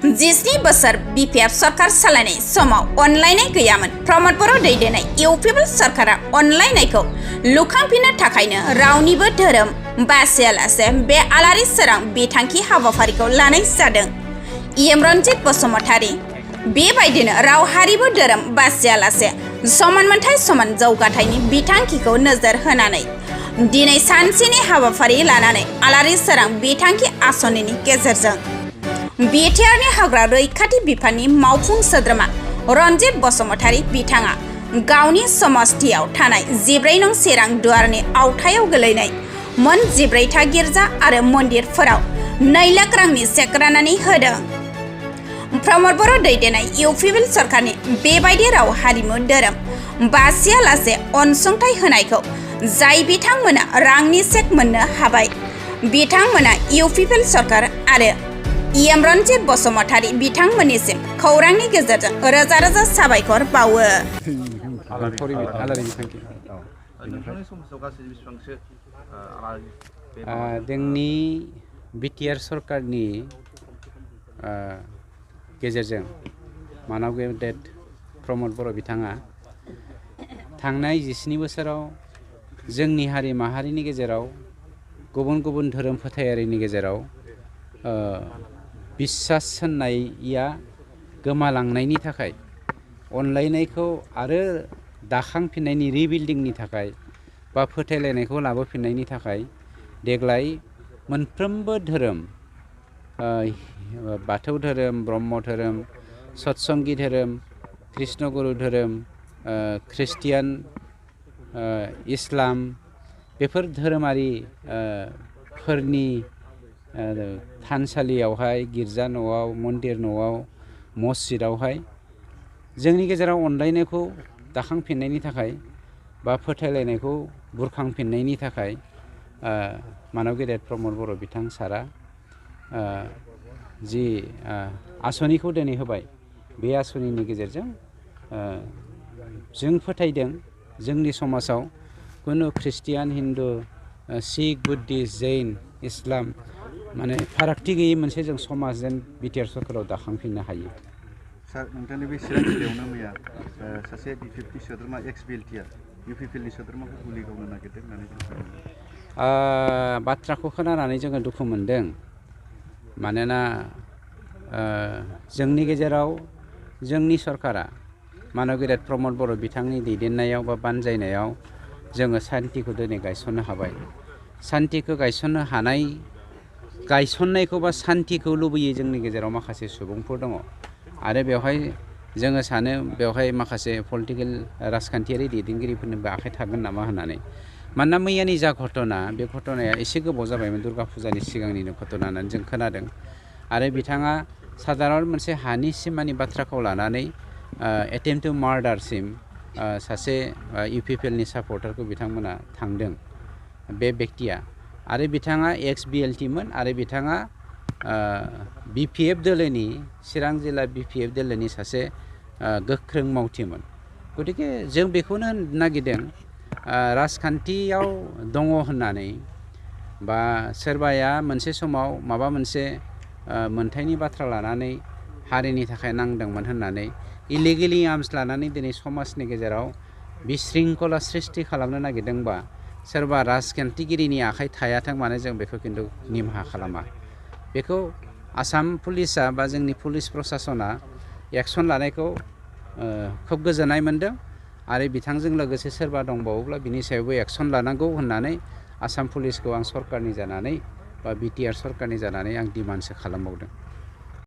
जिस्नि बोसोर BPF सरकार सालायनाय समाव अनलायनाय गैयामोन। प्रमद बर' दैदेननाय UPPL सरकारा अनलायनायखौ लुखांफिननो थाखायनो रावनिबो धोरोम बासियालासे बे आलारि सोरां बिथांखि हाबाफारिखौ लानाय जादों। रन्जित बसुमतारी बेबायदिनो राव हारिबो धोरोम बासियालासे समान मोनथाय समान जौगाथायनि बिथांखिखौ नोजोर होनानै दिनै सानसेनि हाबाफारि लानानै आलारि सोरां बिथांखि आस'ननि गेजेरजों बिटिआरनि हाग्रा रैखाथि बिफाननि मावफुं सोद्रोमा रन्जित बसुमतारी बिथाङा गावनि समस्थियाव थानाय 14 नं चिरां दुवारनि आवथायाव गोलैनाय मोन 14था गिर्जा आरो मन्दिरफोराव 2 लाख रांनि चेक राननानै होदों। प्रमद बर' दैदेननाय UPPL सरकारनि बेबायदि राव हारिमु धोरोम बासियालासे अनसुंथाइ होनायखौ जाय बिथांमोना रांनि चेक मोननो हाबाय बिथांमोना UPPL सरकार आरो रन्जित बसुमतारी बिथांमोननिसिम खौरांनि गेजेरजों रोजा रोजा साबायखर बावो। जोंनि बिटिआर सरकारनि गेजेरजों मानव गेदेर प्रमद बर' बिथाङा थांनाय 17 बोसोराव जोंनि हारि माहारिनि गेजेराव गुबुन गुबुन धोरोम फोथायारिनि गेजेराव बिश्वास होननाया गोमालांनायनि थाखाय अनलायनायखौ आरो दाखांफिननायनि रिबिल्डिंनि थाखाय बा फोथायलायनायखौ लाबोफिननायनि थाखाय देग्लाय मोनफ्रोमबो धोरोम बाथौ धोरोम, ब्रह्म धोरोम, सतसंगी धोरोम, कृष्णगुरु धोरोम, ख्रिस्टियान, इस्लाम बेफोर धोरोमारि फोरनि थानसालियावहाय गिर्जा न'आव, मन्दिर न'आव, मस्जिदावहाय जोंनि गेजेराव अनलायनायखौ दाखांफिननायनि थाखाय बा फोथायलायनायखौ बुरखांफिननायनि थाखाय मानव गेदेर प्रमद बर' बिथां सारा जि आस'निखौ दिनै होबाय बे आस'निनि गेजेरजों जों फोथायदों जोंनि समाजाव कुनु ख्रिस्टियान, हिन्दु, सिख, बुद्धिस्ट, जैन, इस्लाम माने फारागथि गैयै मोनसे जों समाज जेन बिटिआर सरकाराव दाखांफिननो हायो। सार नोंथांनि बे चिरां जिल्लायावनो मैया सासे BPFनि सोद्रोमा एक्स-बिएलटिआ UPPLनि सोद्रोमाखौ गुलि गावनो नागिरदों होननानै बाथ्राखौ खोनानानै जोङो दुखु मोनदों। मानोना जोंनि गेजेराव जोंनि सरकारा मानव गेदेर प्रमद बर' बिथांनि दैदेननायाव बा बानजायनायाव जोङो सान्तिखौ दिनै गायसननो हाबाय। सान्तिखौ गायसननो हानाय गायसननायखौ बा सान्तिखौ लुबैयो जोंनि गेजेराव माखासे सुबुंफोर दङ आरो बेवहाय जोङो सानो बेवहाय माखासे पलिटिकेल राजखान्थियारि दैदेनगिरिफोरनिबो आखाइ थागोन नामा होननानै। मानोना मैयानि जा घटना बे घटनाया एसे गोबाव जाबायमोन, दुर्गा फुजानि सिगांनिनो घटना होननानै जों खोनादों आरो बिथाङा साधारन मोनसे हानि सिमानि बाथ्राखौ लानानै एटेम्प्ट टु मार्डारसिम सासे UPPLनि सापर्टारखौ बिथांमोना थांदों बे बेक्तिया आरो बिथाङा एक्स-बिएलटिमोन आरो बिथाङा BPF दोलोनि चिरां जिल्ला BPF दोलोनि सासे गोख्रों मावथिमोन। गतिके जों बेखौनो नागिरदों राजखान्थियाव दङ होननानै बा सोरबाया मोनसे समाव माबा मोनसे मोनथायनि बाथ्रा लानानै हारिनि थाखाय नांदोंमोन होननानै इलिगेलि आर्म्स लानानै दिनै समाजनि गेजेराव बिशृंखला सृष्टि खालामनो नागिरदोंबा सोरबा राजखान्थिगिरिनि आखाइ थायाथों मानो जों बेखौ खिन्थु निमाहा खालामा। बेखौ आसाम पुलिसा बा जोंनि पुलिस प्रसासना एक्सन लानायखौ खोब गोजोननाय मोनदों आरो बिथांजों लोगोसे सोरबा दंबावोब्ला बिनि सायावबो एक्सन लानांगौ होननानै आसाम पुलिसखौ आं सरकारनि जानानै बा बिटिआर सरकारनि जानानै आं डिमान्डसो खालामबावदों।